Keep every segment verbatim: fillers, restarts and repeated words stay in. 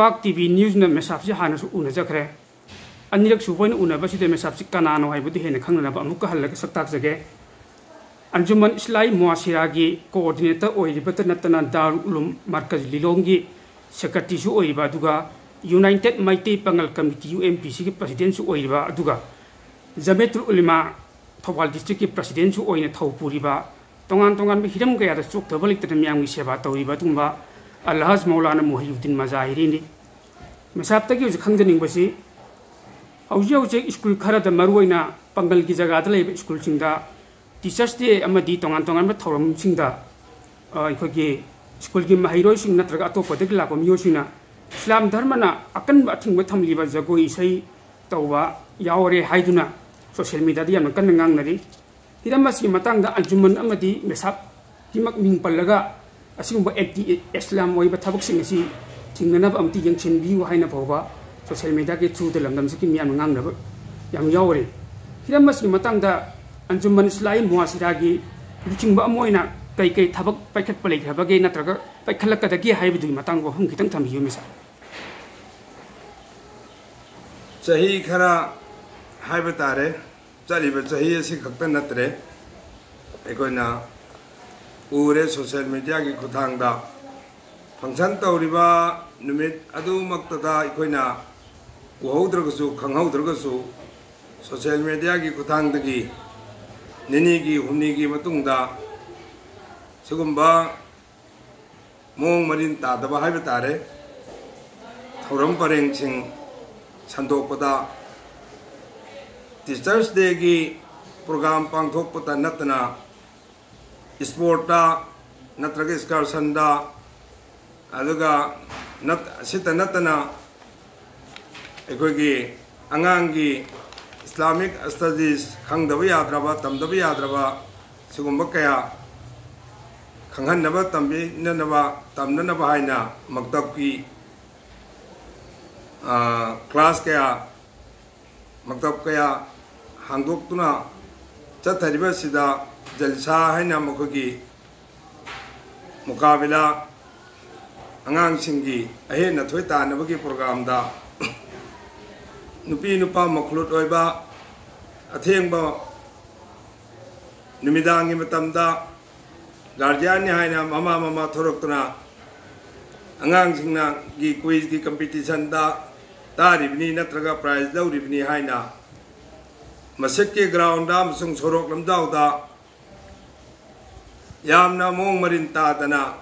ꯄꯥꯛ T V ꯅ꯭ꯌꯨꯁꯅ ꯃꯦꯁꯥꯞꯁꯤ ꯍꯥꯟꯅꯁꯨ ꯎꯅꯖꯈ꯭ꯔꯦ꯫ ꯑꯅꯤꯔꯛ ꯁꯨꯕ ꯑꯣꯏꯅ ꯎꯅꯕꯁꯤꯗ ꯃꯦꯁꯥꯞꯁꯤ ꯀꯅꯥꯅꯣ ꯍꯥꯏꯕꯗꯨ ꯍꯦꯟꯅ ꯈꯪꯅꯅꯕ ꯑꯃꯨꯛꯀ ꯍꯜꯂꯒ ꯁꯛ ꯇꯥꯛꯆꯒꯦ꯫ ꯑꯟꯖꯨꯃꯟ ꯏꯁꯂꯥꯍꯤ ꯃꯨꯍꯥꯁꯤꯔꯥꯒꯤ ꯀꯣꯑꯣꯔꯗꯤꯅꯦꯇꯔ ꯑꯣꯏꯔꯤꯕꯇ ꯅꯠꯇꯅ ꯗꯥꯔꯨꯜ ꯎꯂꯨꯝ ꯃꯔꯀꯖ ꯂꯤꯂꯣꯡꯒꯤ ꯁꯦꯀ꯭ꯔꯦꯇꯔꯤꯁꯨ ꯑꯣꯏꯔꯤꯕ, ꯑꯗꯨꯒ ꯌꯨꯅꯥꯏꯇꯦꯗ ꯃꯩꯇꯩ ꯄꯥꯉꯜ ꯀꯃꯤꯇꯤ, ꯌꯨ ꯑꯦꯝ ꯄꯤ ꯁꯤꯒꯤ ꯄ꯭ꯔꯁꯤꯗꯦꯟꯁꯨ ꯑꯣꯏꯔꯤꯕ, ꯑꯗꯨꯒ ꯖꯃꯦꯇꯨꯜ ꯎꯂꯤꯃꯥ ꯊꯧꯕꯥꯜ ꯗꯤꯁꯇ꯭ꯔꯤꯛꯀꯤ ꯄ꯭ꯔꯁꯤꯗꯦꯟꯁꯨ ꯑꯣꯏꯅ ꯊꯧ ꯄꯨꯔꯤꯕ, ꯇꯣꯉꯥꯟ ꯇꯣꯉꯥꯟꯕ ꯍꯤꯔꯝ ꯀꯌꯥꯗ ꯆꯣꯛꯊꯕ ꯂꯩꯇꯅ ꯃꯤꯌꯥꯝꯒꯤ ꯁꯦꯕꯥ ꯇꯧꯔꯤꯕ ꯑꯗꯨꯒꯨꯝꯕ ꯑꯜꯍꯥꯖ ꯃꯧꯂꯥꯅꯥ ꯃꯨꯍꯤꯌꯨꯗꯤꯟ ꯃꯖꯥꯍꯤꯔꯤꯅꯤ꯫ ꯃꯦꯁꯥꯞꯇꯒꯤ ꯍꯧꯖꯤꯛ ꯈꯪꯖꯅꯤꯡꯕꯁꯤ, ꯍꯧꯖꯤꯛ ꯍꯧꯖꯤꯛ ꯁ꯭ꯀꯨꯜ ꯈꯔꯗ, ꯃꯔꯨꯑꯣꯏꯅ ꯄꯥꯡꯒꯜꯒꯤ ꯖꯒꯥꯗ ꯂꯩꯕ ꯁ꯭ꯀꯨꯜꯁꯤꯡꯗ Teachers' Day ꯑꯃꯗꯤ ꯇꯣꯉꯥꯟ ꯇꯣꯉꯥꯟꯕ ꯊꯧꯔꯝꯁꯤꯡꯗ, ꯑ, ꯑꯩꯈꯣꯏꯒꯤ ꯁ꯭ꯀꯨꯜꯒꯤ ꯃꯍꯩꯔꯣꯏꯁꯤꯡ ꯅꯠꯇ꯭ꯔꯒ ꯑꯇꯣꯞꯄꯗꯒꯤ ꯂꯥꯛꯄ ꯃꯤꯑꯣꯏꯁꯤꯡꯅ ꯏꯁꯂꯥꯝ ꯙꯔꯃꯅ ꯑꯀꯟꯕ ꯑꯊꯤꯡꯕ ꯊꯝꯂꯤꯕ ꯖꯒꯣꯏ ꯏꯁꯩ ꯇꯧꯕ ꯌꯥꯎꯔꯦ ꯍꯥꯏꯗꯨꯅ social media-ꯗ ꯌꯥꯝꯅ ꯀꯟꯅ ꯉꯥꯡꯅꯔꯤ꯫ ꯍꯤꯔꯝ ꯑꯁꯤꯒꯤ ꯃꯇꯥꯡꯗ ꯑꯟꯖꯨꯃꯟ ꯑꯃꯗꯤ ꯃꯦꯁꯥꯞꯀꯤꯃꯛ ꯃꯤꯡ ꯄꯜꯂꯒ ꯑꯁꯤꯒꯨꯝꯕ anti Islam ꯑꯣꯏꯕ ꯊꯕꯛꯁꯤꯡ ꯑꯁꯤ ꯊꯤꯡꯅꯅꯕ ꯑꯃꯗꯤ ꯌꯦꯡꯁꯤꯟꯕꯤꯌꯨ ꯍꯥꯏꯅ ꯐꯥꯎꯕ social media-ꯒꯤ through-ꯗ ꯂꯝꯗꯝꯁꯤꯒꯤ ꯃꯤꯌꯥꯝꯅ ꯉꯥꯡꯅꯕ ꯌꯥꯝ ꯌꯥꯎꯔꯤ꯫ ꯍꯤꯔꯝ ꯑꯁꯤꯒꯤ ꯃꯇꯥꯡꯗ ꯑꯟꯖꯨꯃꯟ ꯏꯁꯂꯥꯍꯤ ꯃꯨꯍꯥꯁꯤꯔꯥꯒꯤ ꯂꯨꯆꯤꯡꯕ ꯑꯃ ꯑꯣꯏꯅ ꯀꯩ ꯀꯩ ꯊꯕꯛ ꯄꯥꯏꯈꯠꯄ ꯂꯩꯈ꯭ꯔꯕꯒꯦ ꯅꯠꯇ꯭ꯔꯒ ꯄꯥꯏꯈꯠꯂꯛꯀꯗꯒꯦ ꯍꯥꯏꯕꯗꯨꯒꯤ ꯃꯇꯥꯡꯗ ꯋꯥꯐꯝ ꯈꯤꯇꯪ ꯊꯝꯕꯤꯌꯨ, ꯃꯦꯁꯥꯞ꯫ ꯆꯍꯤ ꯈꯔ ꯍꯥꯏꯕ ꯇꯥꯔꯦ, ꯆꯠꯂꯤꯕ ꯆꯍꯤ ꯑꯁꯤ ꯈꯛꯇ ꯅꯠꯇ꯭ꯔꯦ, ꯑꯩꯈꯣꯏꯅ ꯎꯔꯦ social media-ꯒꯤ ꯈꯨꯠꯊꯥꯡꯗ function ꯇꯧꯔꯤꯕ ꯅꯨꯃꯤꯠ ꯑꯗꯨꯃꯛꯇꯗ ꯑꯩꯈꯣꯏꯅ ꯎꯍꯧꯗ꯭ꯔꯒꯁꯨ, ꯈꯪꯍꯧꯗ꯭ꯔꯒꯁꯨ, social media-ꯒꯤ ꯈꯨꯠꯊꯥꯡꯗꯒꯤ ꯅꯤꯅꯤꯒꯤ ꯍꯨꯝꯅꯤꯒꯤ ꯃꯇꯨꯡꯗ ꯁꯤꯒꯨꯝꯕ ꯃꯑꯣꯡ ꯃꯔꯤꯟ ꯇꯥꯗꯕ ꯍꯥꯏꯕ ꯇꯥꯔꯦ, ꯊꯧꯔꯝ ꯄꯔꯦꯡꯁꯤꯡ ꯁꯟꯗꯣꯛꯄꯗ, Teachers' Day-ꯒꯤ program ꯄꯥꯡꯊꯣꯛꯄꯇ ꯅꯠꯇꯅ, sport-ꯇ ꯅꯠꯇ꯭ꯔꯒ excursion-ꯗ, ꯑꯗꯨꯒ ꯅꯠ-, ꯑꯁꯤꯇ ꯅꯠꯇꯅ ꯑꯩꯈꯣꯏꯒꯤ ꯑꯉꯥꯡꯒꯤ Islamic studies ꯈꯪꯗꯕ ꯌꯥꯗ꯭ꯔꯕ, ꯇꯝꯗꯕ ꯌꯥꯗ꯭ꯔꯕ ꯁꯤꯒꯨꯝꯕ ꯀꯌꯥ ꯈꯪꯍꯟꯅꯕ, ꯇꯝꯕꯤꯅꯅꯕ, ꯇꯝꯅꯅꯕ ꯍꯥꯏꯅ ꯃꯛꯇꯕꯀꯤ, ꯑ, class ꯀꯌꯥ, ꯃꯛꯇꯕ ꯀꯌꯥ ꯍꯥꯡꯗꯣꯛꯇꯨꯅ ꯆꯠꯊꯔꯤꯕ ꯑꯁꯤꯗ ꯖꯜꯁꯥ ꯍꯥꯏꯅ ꯃꯈꯣꯏꯒꯤ ꯃꯨꯀꯥꯕꯤꯂꯥ ꯑꯉꯥꯡꯁꯤꯡꯒꯤ ꯑꯍꯦꯟ ꯑꯊꯣꯏ ꯇꯥꯟꯅꯕꯒꯤ ꯄ꯭ꯔꯣꯒ꯭ꯔꯥꯝꯗ ꯅꯨꯄꯤ ꯅꯨꯄꯥ ꯃꯈ꯭ꯂꯨꯠ ꯑꯣꯏꯕ, ꯑꯊꯦꯡꯕ ꯅꯨꯃꯤꯗꯥꯡꯒꯤ ꯃꯇꯝꯗ ꯒꯥꯔꯖꯤꯌꯥꯟꯅꯤ ꯍꯥꯏꯅ ꯃꯃꯥ ꯃꯃꯥ ꯊꯣꯔꯛꯇꯨꯅ ꯑꯉꯥꯡꯁꯤꯡꯅꯒꯤ ꯀ꯭ꯋꯤꯖꯀꯤ ꯀꯝꯄꯤꯇꯤꯁꯟꯗ ꯇꯥꯔꯤꯕꯅꯤ ꯅꯠꯇ꯭ꯔꯒ ꯄ꯭ꯔꯥꯏꯖ ꯂꯧꯔꯤꯕꯅꯤ ꯍꯥꯏꯅ ꯃꯁꯤꯒꯤ ꯒ꯭ꯔꯥꯎꯟꯗ ꯑꯃꯁꯨꯡ ꯁꯣꯔꯣꯛ ꯂꯝꯖꯥꯎꯗ ꯌꯥꯝꯅ ꯃꯑꯣꯡ ꯃꯔꯤꯟ ꯇꯥꯗꯅ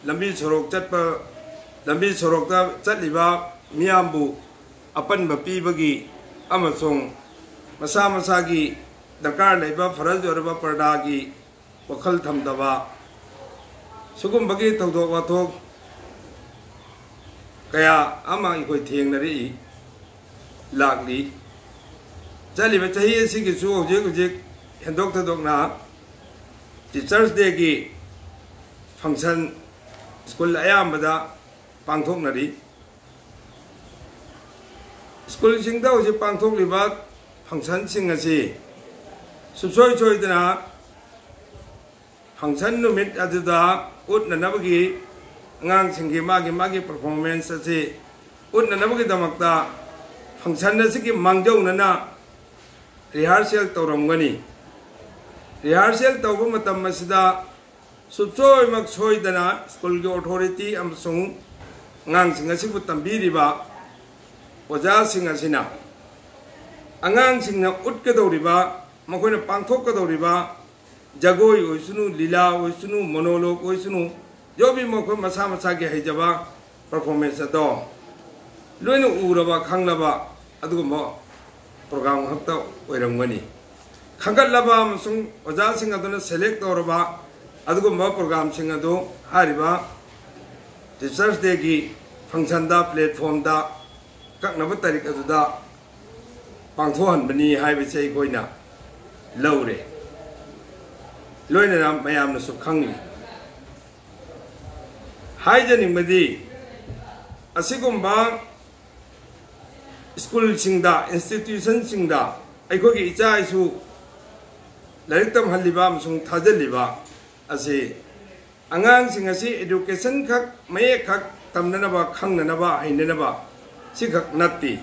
ꯂꯝꯕꯤ ꯁꯣꯔꯣꯛ ꯆꯠꯄ, ꯂꯝꯕꯤ ꯁꯣꯔꯣꯛꯇ ꯆꯠꯂꯤꯕ ꯃꯤꯌꯥꯝꯕꯨ ꯑꯄꯟꯕ ꯄꯤꯕꯒꯤ ꯑꯃꯁꯨꯡ ꯃꯁꯥ ꯃꯁꯥꯒꯤ ꯗꯔꯀꯥꯔ ꯂꯩꯕ ꯐꯔꯖ ꯑꯣꯏꯔꯕ ꯄꯔꯗꯥꯒꯤ ꯋꯥꯈꯜ ꯊꯝꯗꯕ, ꯁꯤꯒꯨꯝꯕꯒꯤ ꯊꯧꯗꯣꯛ ꯋꯥꯊꯣꯛ ꯀꯌꯥ ꯑꯃ ꯑꯩꯈꯣꯏ ꯊꯦꯡꯅꯔꯛꯏ, ꯂꯥꯛꯂꯤ꯫ ꯆꯠꯂꯤꯕ ꯆꯍꯤ ꯑꯁꯤꯒꯤꯁꯨ ꯍꯧꯖꯤꯛ ꯍꯧꯖꯤꯛ ꯍꯦꯟꯗꯣꯛ ꯊꯣꯏꯗꯣꯛꯅ ꯇꯤꯆꯔꯁ ꯗꯦꯒꯤ ꯐꯪꯁꯟ ꯁ꯭ꯀꯨꯜ ꯑꯌꯥꯝꯕꯗ ꯄꯥꯡꯊꯣꯛꯅꯔꯤ꯫ ꯁ꯭ꯀꯨꯜꯁꯤꯡꯗ ꯍꯧꯖꯤꯛ ꯄꯥꯡꯊꯣꯛꯂꯤꯕ ꯐꯪꯁꯟꯁꯤꯡ ꯑꯁꯤ ꯁꯨꯡꯁꯣꯏ ꯁꯣꯏꯗꯅ ꯐꯪꯁꯟ ꯅꯨꯃꯤꯠ ꯑꯗꯨꯗ ꯎꯠꯅꯅꯕꯒꯤ, ꯑꯉꯥꯡꯁꯤꯡꯒꯤ ꯃꯥꯒꯤ ꯃꯥꯒꯤ ꯄꯔꯐꯣꯔꯃꯦꯟꯁ ꯑꯁꯤ ꯎꯠꯅꯅꯕꯒꯤꯗꯃꯛꯇ ꯐꯪꯁꯟ ꯑꯁꯤꯒꯤ ꯃꯥꯡꯖꯧꯅꯅ ꯔꯤꯍꯥꯔꯁꯦꯜ ꯇꯧꯔꯝꯒꯅꯤ꯫ ꯔꯤꯍꯥꯔꯁꯦꯜ ꯇꯧꯕ ꯃꯇꯝ ꯑꯁꯤꯗ ꯁꯨꯡꯁꯣꯏꯃꯛ ꯁꯣꯏꯗꯅ ꯁ꯭ꯀꯨꯜꯒꯤ ꯑꯣꯊꯣꯔꯤꯇꯤ ꯑꯃꯁꯨꯡ ꯑꯉꯥꯡꯁꯤꯡ ꯑꯁꯤꯕꯨ ꯇꯝꯕꯤꯔꯤꯕ ꯑꯣꯖꯥꯁꯤꯡ ꯑꯁꯤꯅ ꯑꯉꯥꯡꯁꯤꯡꯅ ꯎꯠꯀꯗꯧꯔꯤꯕ, ꯃꯈꯣꯏꯅ ꯄꯥꯡꯊꯣꯛꯀꯗꯧꯔꯤꯕ ꯖꯒꯣꯏ ꯑꯣꯏꯁꯅꯨ, ꯂꯤꯂꯥ ꯑꯣꯏꯁꯅꯨ, ꯃꯣꯅꯣꯂꯣꯛ ꯑꯣꯏꯁꯅꯨ, ꯌꯣꯕꯤ ꯃꯈꯣꯏ ꯃꯁꯥ ꯃꯁꯥꯒꯤ ꯍꯩꯖꯕ ꯄꯔꯐꯣꯔꯃꯦꯟꯁ ꯑꯗꯣ ꯂꯣꯏꯅ ꯎꯔꯕ, ꯈꯪꯂꯕ ꯑꯗꯨꯒꯨꯝꯕ ꯄ꯭ꯔꯣꯒ꯭ꯔꯥꯝ ꯈꯛꯇ ꯑꯣꯏꯔꯝꯒꯅꯤ꯫ ꯈꯟꯒꯠꯂꯕ ꯑꯃꯁꯨꯡ ꯑꯣꯖꯥꯁꯤꯡ ꯑꯗꯨꯅ ꯁꯦꯂꯦꯛ ꯇꯧꯔꯕ ꯑꯗꯨꯒꯨꯝꯕ ꯄ꯭ꯔꯣꯒ꯭ꯔꯥꯝꯁꯤꯡ ꯑꯗꯨ ꯍꯥꯏꯔꯤꯕ ꯇꯤꯆꯔꯁ ꯗꯦꯒꯤ ꯐꯪꯁꯟꯗ, ꯄ꯭ꯂꯦꯠꯐꯣꯝꯗ ꯀꯛꯅꯕ ꯇꯥꯔꯤꯛ ꯑꯗꯨꯗ ꯄꯥꯡꯊꯣꯛꯍꯟꯕꯅꯤ ꯍꯥꯏꯕꯁꯤ ꯑꯩꯈꯣꯏꯅ ꯂꯧꯔꯦ꯫ ꯂꯣꯏꯅꯅ ꯃꯌꯥꯝꯅꯁꯨ ꯈꯪꯂꯤ꯫ ꯍꯥꯏꯖꯅꯤꯡꯕꯗꯤ, ꯑꯁꯤꯒꯨꯝꯕ ꯁ꯭ꯀꯨꯜꯁꯤꯡꯗ, ꯏꯟꯁꯇꯤꯇ꯭ꯌꯨꯁꯟꯁꯤꯡꯗ ꯑꯩꯈꯣꯏꯒꯤ ꯏꯆꯥ ꯏꯁꯨ ꯂꯥꯏꯔꯤꯛ ꯇꯝꯍꯜꯂꯤꯕ ꯑꯃꯁꯨꯡ ꯊꯥꯖꯤꯜꯂꯤꯕ ꯑꯁꯤ ꯑꯉꯥꯡꯁꯤꯡ ꯑꯁꯤ education ꯈꯛ, ꯃꯌꯦꯛ ꯈꯛ ꯇꯝꯅꯅꯕ, ꯈꯪꯅꯅꯕ, ꯍꯩꯅꯅꯕ ꯁꯤꯈꯛ ꯅꯠꯇꯦ꯫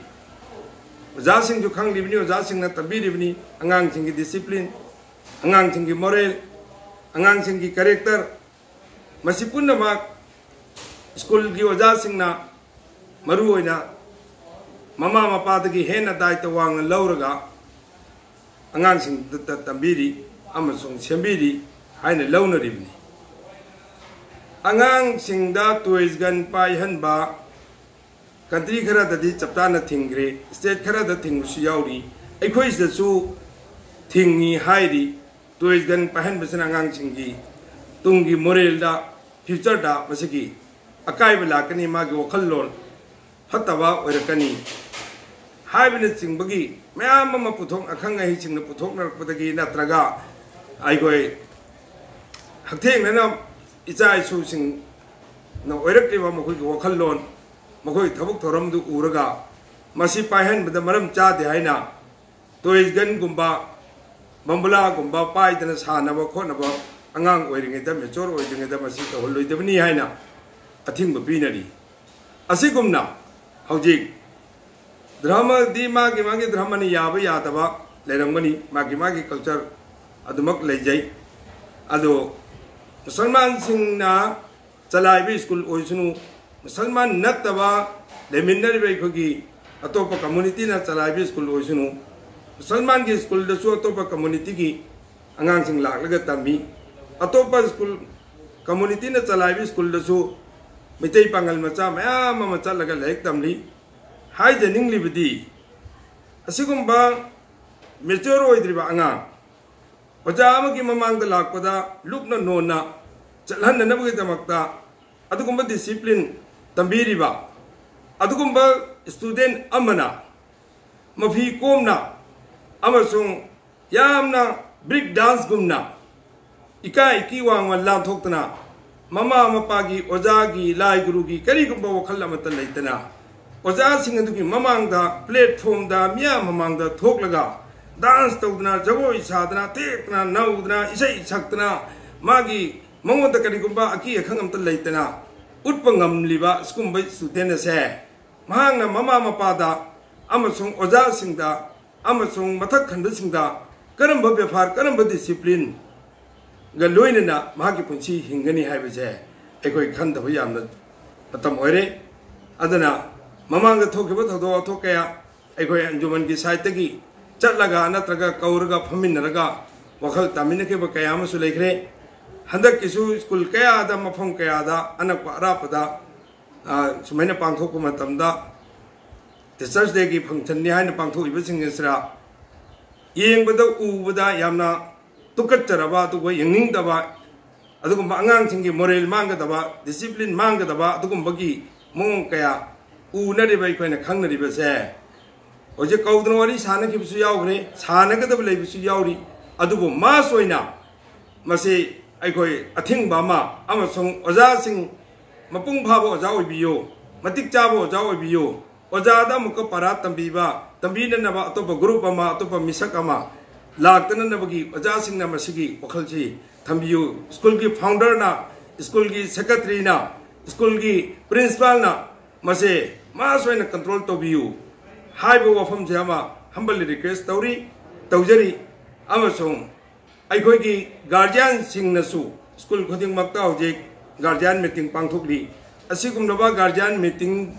ꯑꯣꯖꯥꯁꯤꯡꯁꯨ ꯈꯪꯂꯤꯕꯅꯤ, ꯑꯣꯖꯥꯁꯤꯡꯅ ꯇꯝꯕꯤꯔꯤꯕꯅꯤ꯫ ꯑꯉꯥꯡꯁꯤꯡꯒꯤ discipline, ꯑꯉꯥꯡꯁꯤꯡꯒꯤ moral, ꯑꯉꯥꯡꯁꯤꯡꯒꯤ character, ꯃꯁꯤ ꯄꯨꯝꯅꯃꯛ ꯁ꯭ꯀꯨꯜꯒꯤ ꯑꯣꯖꯥꯁꯤꯡꯅ ꯃꯔꯨꯑꯣꯏꯅ ꯃꯃꯥ ꯃꯄꯥꯗꯒꯤ ꯍꯦꯟꯅ ꯗꯥꯏꯇ ꯋꯥꯡꯅ ꯂꯧꯔꯒ ꯑꯉꯥꯡꯁꯤꯡꯗ ꯇꯝꯕꯤꯔꯤ ꯑꯃꯁꯨꯡ ꯁꯦꯝꯕꯤꯔꯤ ꯍꯥꯏꯅ ꯂꯧꯅꯔꯤꯕꯅꯤ꯫ ꯑꯉꯥꯡꯁꯤꯡꯗ toys gun ꯄꯥꯏꯍꯟꯕ country ꯈꯔꯗꯗꯤ ꯆꯞ ꯆꯥꯅ ꯊꯤꯡꯈ꯭ꯔꯦ, state ꯈꯔꯗ ꯊꯤꯡꯕꯁꯨ ꯌꯥꯎꯔꯤ꯫ ꯑꯩꯈꯣꯏ ꯁꯤꯗꯁꯨ ꯊꯤꯡꯉꯤ ꯍꯥꯏꯔꯤ꯫ Toys gun ꯄꯥꯏꯍꯟꯕꯁꯤꯅ ꯑꯉꯥꯡꯁꯤꯡꯒꯤ ꯇꯨꯡꯒꯤ moralꯗ, futureꯗ ꯃꯁꯤꯒꯤ ꯑꯀꯥꯏꯕ ꯂꯥꯛꯀꯅꯤ, ꯃꯥꯒꯤ ꯋꯥꯈꯜꯂꯣꯟ ꯐꯠꯇꯕ ꯑꯣꯏꯔꯛꯀꯅꯤ ꯍꯥꯏꯕꯅꯆꯤꯡꯕꯒꯤ ꯃꯌꯥꯝ ꯑꯃ ꯄꯨꯊꯣꯛ-, ꯑꯈꯪ ꯑꯍꯩꯁꯤꯡꯅ ꯄꯨꯊꯣꯛꯅꯔꯛꯄꯗꯒꯤ ꯅꯠꯇ꯭ꯔꯒ ꯑꯩꯈꯣꯏ ꯍꯛꯊꯦꯡꯅꯅ ꯏꯆꯥ ꯏꯁꯨꯁꯤꯡꯅ ꯑꯣꯏꯔꯛꯂꯤꯕ ꯃꯈꯣꯏꯒꯤ ꯋꯥꯈꯜꯂꯣꯟ, ꯃꯈꯣꯏꯒꯤ ꯊꯕꯛ ꯊꯧꯔꯝꯗꯨ ꯎꯔꯒ ꯃꯁꯤ ꯄꯥꯏꯍꯟꯕꯗ ꯃꯔꯝ ꯆꯥꯗꯦ ꯍꯥꯏꯅ toys gunꯒꯨꯝꯕ, ꯕꯝꯕꯨꯂꯥꯒꯨꯝꯕ ꯄꯥꯏꯗꯅ ꯁꯥꯟꯅꯕ ꯈꯣꯠꯅꯕ ꯑꯉꯥꯡ ꯑꯣꯏꯔꯤꯉꯩꯗ, mature ꯑꯣꯏꯗ꯭ꯔꯤꯉꯩꯗ ꯃꯁꯤ ꯇꯧꯍꯜꯂꯣꯏꯗꯕꯅꯤ ꯍꯥꯏꯅ ꯑꯊꯤꯡꯕ ꯄꯤꯅꯔꯤ꯫ ꯑꯁꯤꯒꯨꯝꯅ ꯍꯧꯖꯤꯛ ꯙꯔꯃꯗꯤ ꯃꯥꯒꯤ ꯃꯥꯒꯤ ꯙꯔꯃꯅ ꯌꯥꯕ ꯌꯥꯗꯕ ꯂꯩꯔꯝꯒꯅꯤ, ꯃꯥꯒꯤ ꯃꯥꯒꯤ culture ꯑꯗꯨꯃꯛ ꯂꯩꯖꯩ꯫ ꯑꯗꯣ ꯃꯨꯁꯜꯃꯥꯟꯁꯤꯡꯅ ꯆꯂꯥꯏꯕ ꯁ꯭ꯀꯨꯜ ꯑꯣꯏꯁꯅꯨ, ꯃꯨꯁꯜꯃꯥꯟ ꯅꯠꯇꯕ ꯂꯩꯃꯤꯟꯅꯔꯤꯕ ꯑꯩꯈꯣꯏꯒꯤ ꯑꯇꯣꯞꯄ communityꯅ ꯆꯂꯥꯏꯕ ꯁ꯭ꯀꯨꯜ ꯑꯣꯏꯁꯅꯨ, ꯃꯨꯁꯜꯃꯥꯟꯒꯤ ꯁ꯭ꯀꯨꯜꯗꯁꯨ ꯑꯇꯣꯞꯄ communityꯒꯤ ꯑꯉꯥꯡꯁꯤꯡ ꯂꯥꯛꯂꯒ ꯇꯝꯃꯤ꯫ ꯑꯇꯣꯞꯄ ꯁ꯭ꯀꯨꯜ, communityꯅ ꯆꯂꯥꯏꯕ ꯁ꯭ꯀꯨꯜꯗꯁꯨ ꯃꯩꯇꯩ ꯄꯥꯉꯜ ꯃꯆꯥ ꯃꯌꯥꯝ ꯑꯃ ꯆꯠꯂꯒ ꯂꯥꯏꯔꯤꯛ ꯇꯝꯂꯤ꯫ ꯍꯥꯏꯖꯅꯤꯡꯂꯤꯕꯗꯤ, ꯑꯁꯤꯒꯨꯝꯕ mature ꯑꯣꯏꯗ꯭ꯔꯤꯕ ꯑꯉꯥꯡ ꯑꯣꯖꯥ ꯑꯃꯒꯤ ꯃꯃꯥꯡꯗ ꯂꯥꯛꯄꯗ ꯂꯨꯛꯅ ꯅꯣꯟꯅ ꯆꯠꯍꯟꯅꯅꯕꯒꯤꯗꯃꯛꯇ ꯑꯗꯨꯒꯨꯝꯕ discipline ꯇꯝꯕꯤꯔꯤꯕ ꯑꯗꯨꯒꯨꯝꯕ student ꯑꯃꯅ ꯃꯐꯤ ꯀꯣꯝꯅ ꯑꯃꯁꯨꯡ ꯌꯥꯝꯅ break danceꯒꯨꯝꯅ ꯏꯀꯥꯏ ꯏꯀꯤ ꯋꯥꯡꯃ ꯂꯥꯟꯊꯣꯛꯇꯅ, ꯃꯃꯥ ꯃꯄꯥꯒꯤ, ꯑꯣꯖꯥꯒꯤ, ꯂꯥꯏ ꯒꯨꯔꯨꯒꯤ ꯀꯔꯤꯒꯨꯝꯕ ꯋꯥꯈꯜ ꯑꯃꯠꯇ ꯂꯩꯇꯅ, ꯑꯣꯖꯥꯁꯤꯡ ꯑꯗꯨꯒꯤ ꯃꯃꯥꯡꯗ, platformꯗ, ꯃꯤꯌꯥꯝ ꯃꯃꯥꯡꯗ ꯊꯣꯛꯂꯒ dance ꯇꯧꯗꯅ, ꯖꯒꯣꯏ ꯁꯥꯗꯅ, ꯇꯦꯛꯇꯅ, ꯅꯧꯗꯅ, ꯏꯁꯩ ꯁꯛꯇꯅ, ꯃꯥꯒꯤ ꯃꯉꯣꯟꯗ ꯀꯔꯤꯒꯨꯝꯕ ꯑꯀꯤ ꯑꯈꯪ ꯑꯝꯇ ꯂꯩꯇꯅ ꯎꯠꯄ ꯉꯝꯂꯤꯕ ꯁꯤꯒꯨꯝꯕ student ꯑꯁꯦ, ꯃꯍꯥꯛꯅ ꯃꯃꯥ ꯃꯄꯥꯗ ꯑꯃꯁꯨꯡ ꯑꯣꯖꯥꯁꯤꯡꯗ ꯑꯃꯁꯨꯡ ꯃꯊꯛ ꯊꯪꯕꯁꯤꯡꯗ ꯀꯔꯝꯕ ꯕꯦꯕꯥꯔ, ꯀꯔꯝꯕ discipline ꯒ ꯂꯣꯏꯅꯅ ꯃꯍꯥꯛꯀꯤ ꯄꯨꯟꯁꯤ ꯍꯤꯡꯒꯅꯤ ꯍꯥꯏꯕꯁꯦ ꯑꯩꯈꯣꯏ ꯈꯟꯗꯕ ꯌꯥꯝꯅ ꯃꯇꯝ ꯑꯣꯏꯔꯦ꯫ ꯑꯗꯨꯅ ꯃꯃꯥꯡꯗ ꯊꯣꯛꯈꯤꯕ ꯊꯧꯗꯣꯛ ꯋꯥꯊꯣꯛ ꯀꯌꯥ ꯑꯩꯈꯣꯏ ꯑꯟꯖꯨꯃꯟꯒꯤ side ꯇꯒꯤ ꯆꯠꯂꯒ ꯅꯠꯇ꯭ꯔꯒ ꯀꯧꯔꯒ ꯐꯝꯃꯤꯟꯅꯔꯒ ꯋꯥꯈꯜ ꯇꯥꯃꯤꯟꯅꯈꯤꯕ ꯀꯌꯥ ꯑꯃꯁꯨ ꯂꯩꯈ꯭ꯔꯦ꯫ ꯍꯟꯗꯛꯀꯤꯁꯨ school ꯀꯌꯥꯗ, ꯃꯐꯝ ꯀꯌꯥꯗ, ꯑꯅꯛꯄ ꯑꯔꯥꯞꯄꯗ, ꯑ, ꯁꯨꯃꯥꯏꯅ ꯄꯥꯡꯊꯣꯛꯄ ꯃꯇꯝꯗ Teachers Day ꯒꯤ function ꯅꯤ ꯍꯥꯏꯅ ꯄꯥꯡꯊꯣꯛꯏꯕꯁꯤꯡ ꯑꯁꯤꯗ ꯌꯦꯡꯕꯗ, ꯎꯕꯗ ꯌꯥꯝꯅ ꯇꯨꯀꯠꯆꯔꯕ, ꯑꯗꯨꯒ ꯌꯦꯡꯅꯤꯡꯗꯕ, ꯑꯗꯨꯒꯨꯝꯕ ꯑꯉꯥꯡꯁꯤꯡꯒꯤ moral ꯃꯥꯡꯒꯗꯕ, discipline ꯃꯥꯡꯒꯗꯕ ꯑꯗꯨꯒꯨꯝꯕꯒꯤ ꯃꯑꯣꯡ ꯀꯌꯥ ꯎꯅꯔꯤꯕ, ꯑꯩꯈꯣꯏꯅ ꯈꯪꯅꯔꯤꯕꯁꯦ, ꯍꯧꯖꯤꯛ ꯀꯧꯗꯅ ꯋꯥꯔꯤ ꯁꯥꯟꯅꯈꯤꯕꯁꯨ ꯌꯥꯎꯈ꯭ꯔꯦ, ꯁꯥꯟꯅꯒꯗꯕ ꯂꯩꯕꯁꯨ ꯌꯥꯎꯔꯤ꯫ ꯑꯗꯨꯕꯨ mass ꯑꯣꯏꯅ ꯃꯁꯤ ꯑꯩꯈꯣꯏ ꯑꯊꯤꯡꯕ ꯑꯃ ꯑꯃꯁꯨꯡ ꯑꯣꯖꯥꯁꯤꯡ ꯃꯄꯨꯡ ꯐꯥꯕ ꯑꯣꯖꯥ ꯑꯣꯏꯕꯤꯌꯨ, ꯃꯇꯤꯛ ꯆꯥꯕ ꯑꯣꯖꯥ ꯑꯣꯏꯕꯤꯌꯨ, ꯑꯣꯖꯥꯗ ꯑꯃꯨꯛꯀ ꯄꯔꯥ ꯇꯝꯕꯤꯕ, ꯇꯝꯕꯤꯅꯅꯕ ꯑꯇꯣꯞꯄ group ꯑꯃ, ꯑꯇꯣꯞꯄ ꯃꯤꯁꯛ ꯑꯃ ꯂꯥꯛꯇꯅꯅꯕꯒꯤ ꯑꯣꯖꯥꯁꯤꯡꯅ ꯃꯁꯤꯒꯤ ꯋꯥꯈꯜꯁꯤ ꯊꯝꯕꯤꯌꯨ꯫ School ꯒꯤ founder ꯅ, school ꯒꯤ secretary ꯅ, school ꯒꯤ principal ꯅ ꯃꯁꯦ mass ꯑꯣꯏꯅ control ꯇꯧꯕꯤꯌꯨ ꯍꯥꯏꯕ ꯋꯥꯐꯝꯁꯦ ꯑꯃ humbly request ꯇꯧꯔꯤ, ꯇꯧꯖꯔꯤ꯫ ꯑꯃꯁꯨꯡ ꯑꯩꯈꯣꯏꯒꯤ guardian ꯁꯤꯡꯅꯁꯨ school ꯈꯨꯗꯤꯡꯃꯛꯇ ꯍꯧꯖꯤꯛ guardian meeting ꯄꯥꯡꯊꯣꯛꯂꯤ꯫ ꯑꯁꯤꯒꯨꯝꯂꯕ guardian meeting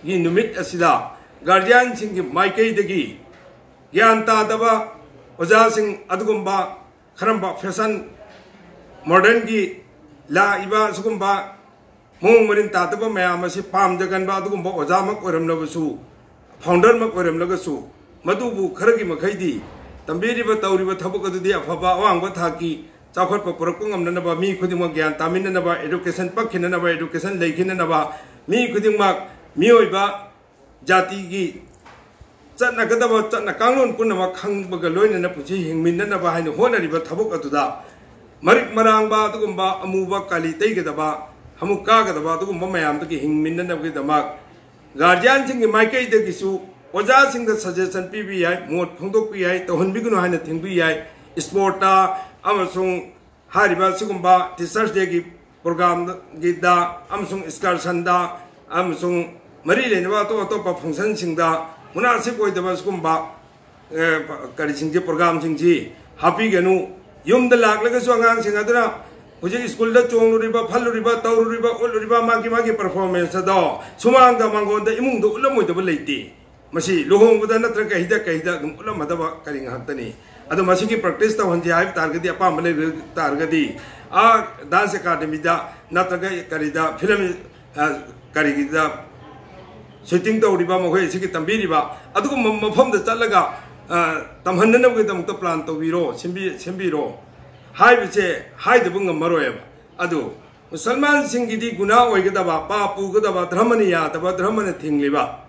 ꯒꯤ ꯅꯨꯃꯤꯠ ꯑꯁꯤꯗ guardian ꯁꯤꯡꯒꯤ ꯃꯥꯏꯀꯩꯗꯒꯤ ꯒ꯭ꯌꯥꯟ ꯇꯥꯗꯕ ꯑꯣꯖꯥꯁꯤꯡ, ꯑꯗꯨꯒꯨꯝꯕ ꯈꯔꯝꯕ fashion modern ꯒꯤ ꯂꯥꯛꯏꯕ ꯁꯤꯒꯨꯝꯕ ꯃꯑꯣꯡ ꯃꯔꯤꯟ ꯇꯥꯗꯕ ꯃꯌꯥꯝ ꯑꯁꯤ ꯄꯥꯝꯖꯒꯟꯕ ꯑꯗꯨꯒꯨꯝꯕ ꯑꯣꯖꯥꯃꯛ ꯑꯣꯏꯔꯝꯂꯕꯁꯨ, founder ꯃꯛ ꯑꯣꯏꯔꯝꯂꯒꯁꯨ, ꯃꯗꯨꯕꯨ ꯈꯔꯒꯤ ꯃꯈꯩꯗꯤ ꯇꯝꯕꯤꯔꯤꯕ ꯇꯧꯔꯤꯕ ꯊꯕꯛ ꯑꯗꯨꯗꯤ ꯑꯐꯕ ꯑꯋꯥꯡꯕ ꯊꯥꯛꯀꯤ ꯆꯥꯎꯈꯠꯄ ꯄꯨꯔꯛꯄ ꯉꯝꯅꯅꯕ, ꯃꯤ ꯈꯨꯗꯤꯡꯃꯛ ꯒ꯭ꯌꯥꯟ ꯇꯥꯃꯤꯟꯅꯅꯕ, education ꯄꯛꯈꯤꯅꯅꯕ, education ꯂꯩꯈꯤꯅꯅꯕ, ꯃꯤ ꯈꯨꯗꯤꯡꯃꯛ ꯃꯤꯑꯣꯏꯕ ꯖꯥꯇꯤꯒꯤ ꯆꯠꯅꯒꯗꯕ ꯆꯠꯅ ꯀꯥꯡꯂꯣꯟ ꯄꯨꯝꯅꯃꯛ ꯈꯪꯕꯒ ꯂꯣꯏꯅꯅ ꯄꯨꯟꯁꯤ ꯍꯤꯡꯃꯤꯟꯅꯅꯕ ꯍꯥꯏꯅ ꯍꯣꯠꯅꯔꯤꯕ ꯊꯕꯛ ꯑꯗꯨꯗ ꯃꯔꯤꯛ ꯃꯔꯥꯡꯕ ꯑꯗꯨꯒꯨꯝꯕ, ꯑꯃꯨꯕ ꯀꯥꯂꯤ ꯇꯩꯒꯗꯕ, ꯍꯃꯨꯛ ꯀꯥꯒꯗꯕ ꯑꯗꯨꯒꯨꯝꯕ ꯃꯌꯥꯝꯗꯒꯤ ꯍꯤꯡꯃꯤꯟꯅꯅꯕꯒꯤꯗꯃꯛ guardian ꯁꯤꯡꯒꯤ ꯃꯥꯏꯀꯩꯗꯒꯤꯁꯨ ꯑꯣꯖꯥꯁꯤꯡꯗ suggestion ꯄꯤꯕ ꯌꯥꯏ, ꯃꯣꯠ ꯐꯣꯡꯗꯣꯛꯄ ꯌꯥꯏ, ꯇꯧꯍꯟꯕꯤꯒꯅꯨ ꯍꯥꯏꯅ ꯊꯤꯡꯕ ꯌꯥꯏ꯫ Sport ꯇ ꯑꯃꯁꯨꯡ ꯍꯥꯏꯔꯤꯕ ꯁꯤꯒꯨꯝꯕ Teachers Dayꯒꯤ programꯒꯤꯗ ꯑꯃꯁꯨꯡ excursionꯗ ꯑꯃꯁꯨꯡ ꯃꯔꯤ ꯂꯩꯅꯕ ꯑꯇꯣꯞ ꯑꯇꯣꯞꯄ functionꯁꯤꯡꯗ ꯃꯨꯅꯥꯁꯤꯞ ꯑꯣꯏꯗꯕ ꯁꯤꯒꯨꯝꯕ, ꯑꯦ, ꯀꯔꯤꯁꯤꯡꯁꯦ, programꯁꯤꯡꯁꯤ ꯍꯥꯞꯄꯤꯒꯅꯨ꯫ ꯌꯨꯝꯗ ꯂꯥꯛꯂꯒꯁꯨ ꯑꯉꯥꯡꯁꯤꯡ ꯑꯗꯨꯅ ꯍꯧꯖꯤꯛ ꯁ꯭ꯀꯨꯜꯗ ꯆꯣꯡꯂꯨꯔꯤꯕ, ꯐꯜꯂꯨꯔꯤꯕ, ꯇꯧꯔꯨꯔꯤꯕ, ꯎꯠꯂꯨꯔꯤꯕ ꯃꯥꯒꯤ ꯃꯥꯒꯤ performance ꯑꯗꯣ ꯁꯨꯃꯥꯡꯗ, ꯃꯥꯡꯒꯣꯟꯗ, ꯏꯃꯨꯡꯗ ꯎꯠꯂꯝꯃꯣꯏꯗꯕ ꯂꯩꯇꯦ꯫ ꯃꯁꯤ ꯂꯨꯍꯣꯡꯕꯗ ꯅꯠꯇ꯭ꯔꯒ ꯀꯩꯗ ꯀꯩꯗ ꯑꯗꯨꯝ ꯎꯠꯂꯝꯃꯗꯕ ꯀꯔꯤ ꯉꯥꯛꯇꯅꯤ꯫ ꯑꯗꯣ ꯃꯁꯤꯒꯤ practice ꯇꯧꯍꯟꯁꯤ ꯍꯥꯏꯕ ꯇꯥꯔꯒꯗꯤ, ꯑꯄꯥꯝꯕ ꯂꯩꯕ ꯇꯥꯔꯒꯗꯤ, ꯑꯥ, dance academyꯗ ꯅꯠꯇ꯭ꯔꯒ ꯀꯔꯤꯗ, film, ꯑ, ꯀꯔꯤꯒꯤꯗ shooting ꯇꯧꯔꯤꯕ, ꯃꯈꯣꯏ ꯑꯁꯤꯒꯤ ꯇꯝꯕꯤꯔꯤꯕ ꯑꯗꯨꯒꯨꯝꯕ ꯃꯐꯝꯗ ꯆꯠꯂꯒ, ꯑ, ꯇꯝꯍꯟꯅꯅꯕꯒꯤꯗꯃꯛꯇ plan ꯇꯧꯕꯤꯔꯣ, ꯁꯤꯟꯕꯤ-, ꯁꯤꯟꯕꯤꯔꯣ ꯍꯥꯏꯕꯁꯦ ꯍꯥꯏꯗꯕ ꯉꯝꯃꯔꯣꯏꯕ꯫ ꯑꯗꯨ ꯃꯨꯁꯜꯃꯥꯟꯁꯤꯡꯒꯤꯗꯤ ꯒꯨꯅꯥ ꯑꯣꯏꯒꯗꯕ, ꯄꯥꯞ ꯄꯨꯒꯗꯕ, ꯙꯔꯃꯅ ꯌꯥꯗꯕ, ꯙꯔꯃꯅ ꯊꯤꯡꯂꯤꯕ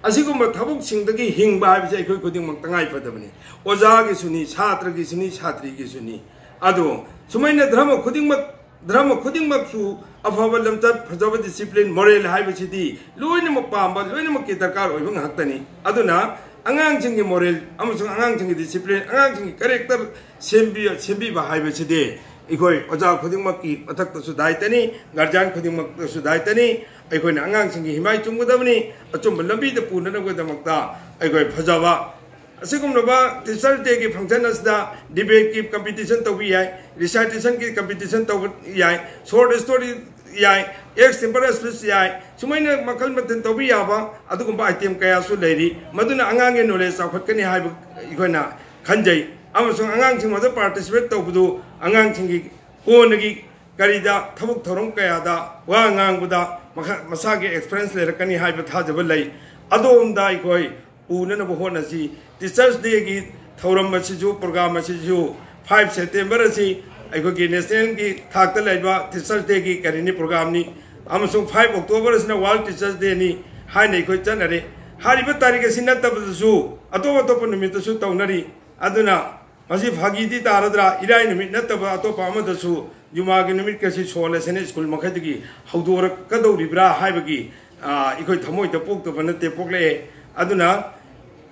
ꯑꯁꯤꯒꯨꯝꯕ ꯊꯕꯛꯁꯤꯡꯗꯒꯤ ꯍꯤꯡꯕ ꯍꯥꯏꯕꯁꯤ ꯑꯩꯈꯣꯏ ꯈꯨꯗꯤꯡꯃꯛ ꯇꯉꯥꯏ ꯐꯗꯕꯅꯤ꯫ ꯑꯣꯖꯥꯒꯤꯁꯨꯅꯤ, ꯁꯥꯇ꯭ꯔꯒꯤꯁꯨꯅꯤ, ꯁꯥꯇ꯭ꯔꯤꯒꯤꯁꯨꯅꯤ꯫ ꯑꯗꯣ ꯁꯨꯃꯥꯏꯅ ꯙꯔꯃ ꯈꯨꯗꯤꯡꯃꯛ, ꯙꯔꯃ ꯈꯨꯗꯤꯡꯃꯛꯁꯨ ꯑꯐꯕ ꯂꯝꯆꯠ, ꯐꯖꯕ discipline, moral ꯍꯥꯏꯕꯁꯤꯗꯤ ꯂꯣꯏꯅꯃꯛ ꯄꯥꯝꯕ, ꯂꯣꯏꯅꯃꯛꯀꯤ ꯗꯔꯀꯥꯔ ꯑꯣꯏꯕ ꯉꯥꯛꯇꯅꯤ꯫ ꯑꯗꯨꯅ ꯑꯉꯥꯡꯁꯤꯡꯒꯤ moral ꯑꯃꯁꯨꯡ ꯑꯉꯥꯡꯁꯤꯡꯒꯤ discipline, ꯑꯉꯥꯡꯁꯤꯡꯒꯤ character ꯁꯦꯝꯕꯤ-, ꯁꯦꯝꯕꯤꯕ ꯍꯥꯏꯕꯁꯤꯗꯤ ꯑꯩꯈꯣꯏ ꯑꯣꯖꯥ ꯈꯨꯗꯤꯡꯃꯛꯀꯤ ꯃꯊꯛꯇꯁꯨ ꯗꯥꯏꯇꯅꯤ, guardian ꯈꯨꯗꯤꯡꯃꯛꯇꯁꯨ ꯗꯥꯏꯇꯅꯤ꯫ ꯑꯩꯈꯣꯏꯅ ꯑꯉꯥꯡꯁꯤꯡꯒꯤ ꯍꯤꯃꯥꯏ ꯆꯨꯝꯒꯗꯕꯅꯤ, ꯑꯆꯨꯝꯕ ꯂꯝꯕꯤꯗ ꯄꯨꯅꯅꯕꯒꯤꯗꯃꯛꯇ ꯑꯩꯈꯣꯏ ꯐꯖꯕ ꯑꯁꯤꯒꯨꯝꯂꯕ Teachers Dayꯒꯤ function ꯑꯁꯤꯗ debateꯀꯤ competition ꯇꯧꯕ ꯌꯥꯏ, recitationꯒꯤ competition ꯇꯧꯕ ꯌꯥꯏ, short story ꯌꯥꯏ, extempore speech ꯌꯥꯏ, ꯁꯨꯃꯥꯏꯅ ꯃꯈꯜ ꯃꯊꯦꯜ ꯇꯧꯕ ꯌꯥꯕ ꯑꯗꯨꯒꯨꯝꯕ item ꯀꯌꯥꯁꯨ ꯂꯩꯔꯤ꯫ ꯃꯗꯨꯅ ꯑꯉꯥꯡꯒꯤ knowledge ꯆꯥꯎꯈꯠꯀꯅꯤ ꯍꯥꯏꯕ ꯑꯩꯈꯣꯏꯅ ꯈꯟꯖꯩ꯫ ꯑꯃꯁꯨꯡ ꯑꯉꯥꯡꯁꯤꯡ ꯑꯗꯨ participate ꯇꯧꯕꯗꯨ ꯑꯉꯥꯡꯁꯤꯡꯒꯤ ꯀꯣꯟꯅꯒꯤ ꯀꯔꯤꯗ, ꯊꯕꯛ ꯊꯧꯔꯝ ꯀꯌꯥꯗ ꯋꯥ ꯉꯥꯡꯕꯗ ꯃꯈ-, ꯃꯁꯥꯒꯤ experience ꯂꯩꯔꯛꯀꯅꯤ ꯍꯥꯏꯕ ꯊꯥꯖꯕ ꯂꯩ꯫ ꯑꯗꯣꯝꯗ ꯑꯩꯈꯣꯏ ꯄꯨꯅꯅꯕ ꯍꯣꯠꯅꯁꯤ꯫ Teachers Dayꯒꯤ ꯊꯧꯔꯝ ꯑꯁꯤꯁꯨ, program ꯑꯁꯤꯁꯨ five September ꯑꯁꯤ ꯑꯩꯈꯣꯏꯒꯤ nationalꯒꯤ ꯊꯥꯛꯇ ꯂꯩꯕ Teachers Dayꯒꯤ ꯀꯔꯤꯅꯤ, programꯅꯤ, ꯑꯃꯁꯨꯡ five October ꯑꯁꯤꯅ World Teachers Dayꯅꯤ ꯍꯥꯏꯅ ꯑꯩꯈꯣꯏ ꯆꯠꯅꯔꯤ꯫ ꯍꯥꯏꯔꯤꯕ ꯇꯥꯔꯤꯛ ꯑꯁꯤ ꯅꯠꯇꯕꯗꯁꯨ ꯑꯇꯣꯞ ꯑꯇꯣꯞꯄ ꯅꯨꯃꯤꯠꯇꯁꯨ ꯇꯧꯅꯔꯤ꯫ ꯑꯗꯨꯅ ꯃꯁꯤ ꯐꯥꯒꯤꯗꯤ ꯇꯥꯔꯗ꯭ꯔꯥ? ꯏꯔꯥꯏ ꯅꯨꯃꯤꯠ ꯅꯠꯇꯕ ꯑꯇꯣꯞꯄ ꯑꯃꯗꯁꯨ ꯖꯨꯃꯥꯒꯤ ꯅꯨꯃꯤꯠꯀꯁꯤ ꯁꯣꯜꯂꯁꯤꯅ ꯁ꯭ꯀꯨꯜ ꯃꯈꯩꯗꯒꯤ ꯍꯧꯗꯣꯔꯛꯀꯗꯧꯔꯤꯕ꯭ꯔꯥ ꯍꯥꯏꯕꯒꯤ, ꯑ, ꯑꯩꯈꯣꯏ ꯊꯃꯣꯏꯗ ꯄꯣꯛꯇꯕ ꯅꯠꯇꯦ, ꯄꯣꯛꯂꯛꯑꯦ꯫ ꯑꯗꯨꯅ